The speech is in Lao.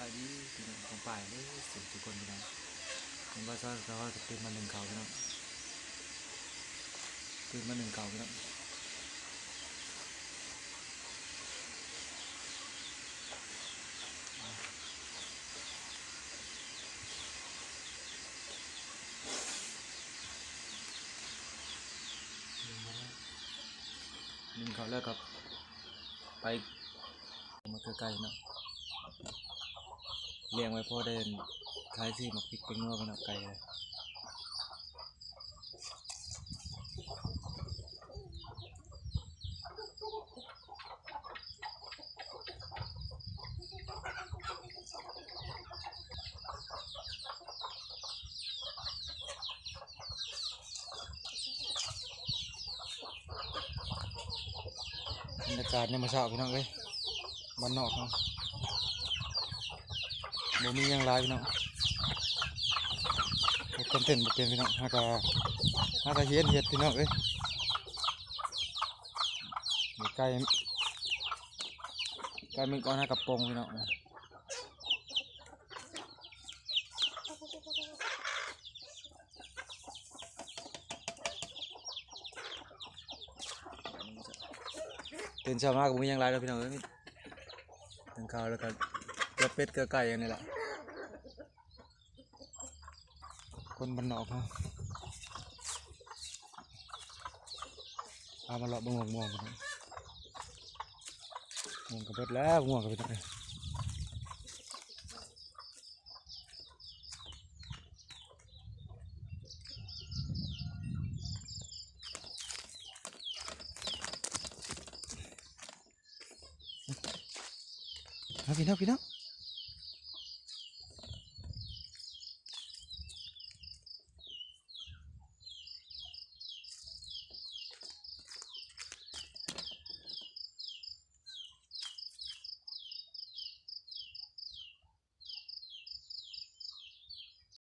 ສະບາຍດີພີ່ນ້ອງປ້ອງປາຍເບິດສູ່ທຸກຄົນພີ່ນ້ອງ. ເຫັນບໍ່ ຊາວ ຊາວເຮົາຈະຕື່ນມາໜຶ້ງເຂົ້າພີ່ນ້ອງ ຕື່ນມາໜຶ້ງເຂົ້າພີ່ນ້ອງ. ໜຶ້ງເຂົ້າແລ້ວກໍໄປ ມາເກືອໄກ່ເນາະ ລ້ຽງໄວ້ພໍໄດ້ຂາຍຊື້ໝາກພິກແປ້ງນົວເນາະ ໄກ່. ບັນຍາກາດຍາມເຊົ້າພີ່ນ້ອງເອີຍ ບ້ານນອກເຮົາ ບໍ່ມີຫຍັງຫຼາຍພີ່ນ້ອງ ເຮັດຄອນເທັນບໍ່ເປັນພີ່ນ້ອງ ຫາກະ ຫາກະຮຽນເຮັດພີ່ນ້ອງເອີຍ. ໃກ້ ໃກ້ມື້ກ່ອນຫາກະປົງພີ່ນ້ອງ. ຕື່ນເຊົ້າມາກໍບໍ່ມີຫຍັງຫຼາຍດອກພີ່ນ້ອງເອີຍ ໜຶ້ງເຂົ້າແລ້ວກໍເກືອເປັດເກືອໄກ່ຫຍັງນີ້ແຫຼະ. ຄົນບ້ານນອກເຮົາ ພາມາເລາະເບິ່ງໝາກມ່ວງ ມ່ວງກໍເບິດແລ້ວ ມ່ວງກໍເບິດແລ້ວ. ມາພີ່ນ້ອງ ພີ່ນ້ອງ